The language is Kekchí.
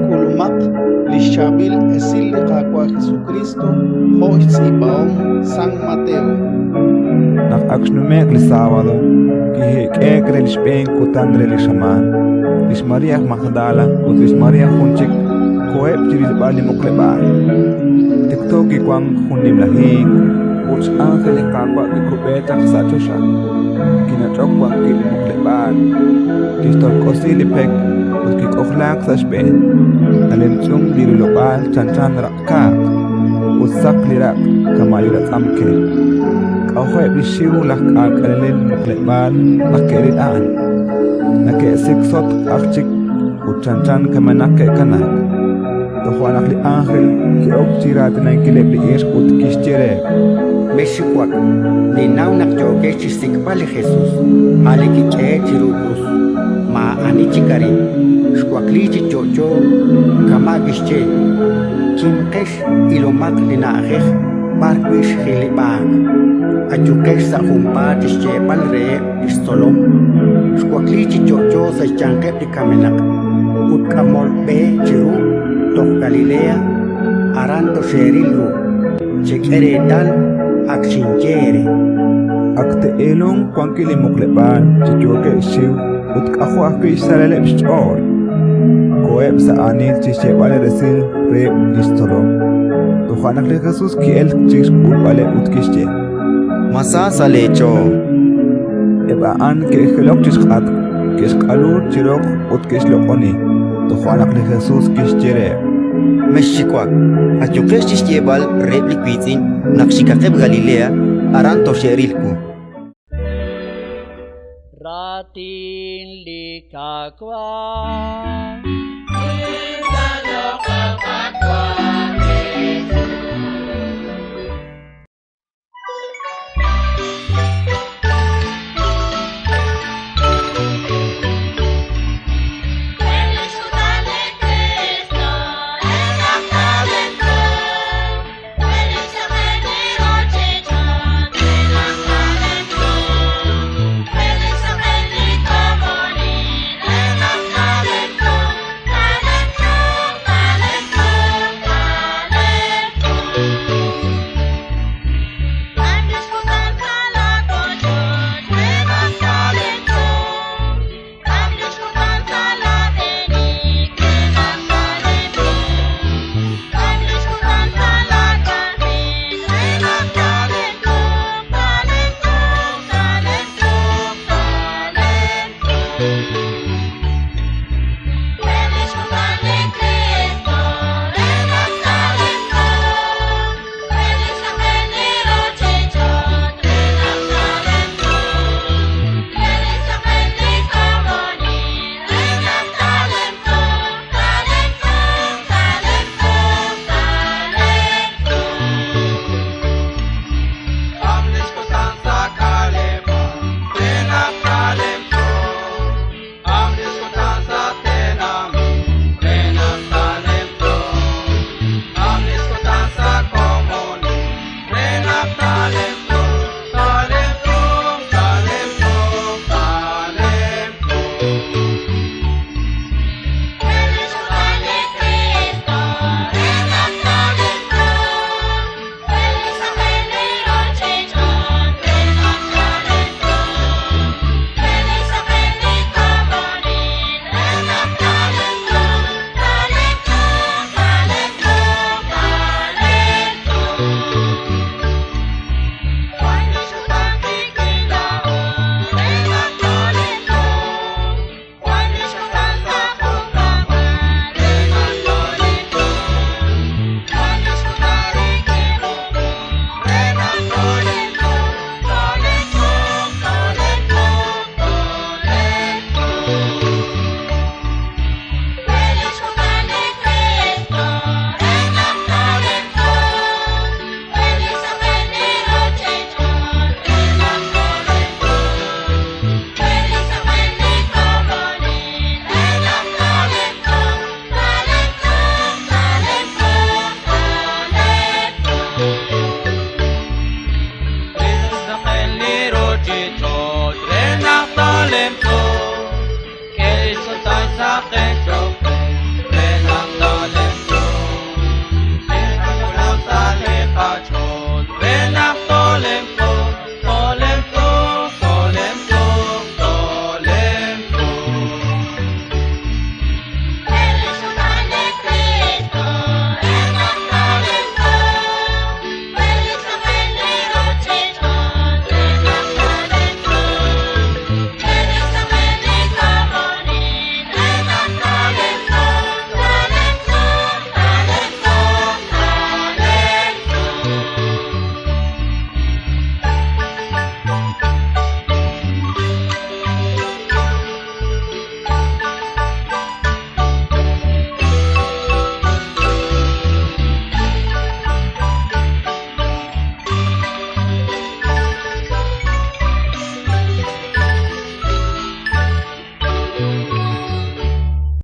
K'ulumaq li xchaab'il esil li Qaawa' Jesukriist jo' xtz'iib'ahom San Mateo. Naq ak xnume'k li sábado, kihik'e'k re li xb'een kutan re li xamaan, lix María aj Magdala ut lix María jun chik koheb' chi rilb'al li muqleb'aal. Tikto kiwank jun nimla hiik ut x'ánjel li Qaawa' kikub'e chaq sa' choxa, kinach'ok wan wi' li muqleb'aal, kixtolk'osi li pek ut kik'ojlaak sa' xb'een. Nalemtz'unk li rilob'aal chanchan raq'kaaq ut saq li raq' kama' li ratz'amke. K'ajo'eb' li xxiw laj k'aak'alenel muqleb'aal naq ke'ril a'an. Neke'siksotk aj chik ut chanchan kamenaq ke'kanaak. Toja' naq li ánjel ki'ok chi raatinankileb' li ixq ut kixye reheb': Mexxiwak, ninnaw naq yookex chi xsik'b'al li Jesus, a' li kik'ehe'k chiru krus. Maa'ani chik arin, xwakliik chi yo'yo kama' kixye. Kimqex, ilomaq li na'ajej b'arwi' xjilib'aak. Ayuqex sa' junpaat chi xyeeb'al reheb' li xtzolom: Xwakliik chi yo'yo sa' xyanqeb' li kamenaq ut k'amol b'e chiru toj Galilea, aran toxeeril ru. Chek'e reetal, ak xinye eere. Ak te'eelunq wankil li muqleb'aal chi yookeb' xxiw ut k'ajo' ajwi' xsalaleb' xch'ool. Koheb' sa' aanil chi xyeeb'al resil reheb' li xtzolom. Toja' naq li Jesus ki'elk chi xk'ulb'aleb' ut kixye: Ma sa sa' leech'ool? Eb' a'an ke'jilok chi xk'atq, ke'xq'alu chi roq ut ke'xloq'oni. Toja' naq li Jesus kixye reheb': Mexxiwak, ayuqex chi xyeeb'al reheb' li wiitz'in naq xikaqeb' Galilea, aran toxe'ril wu. Raatin li Qaawa'.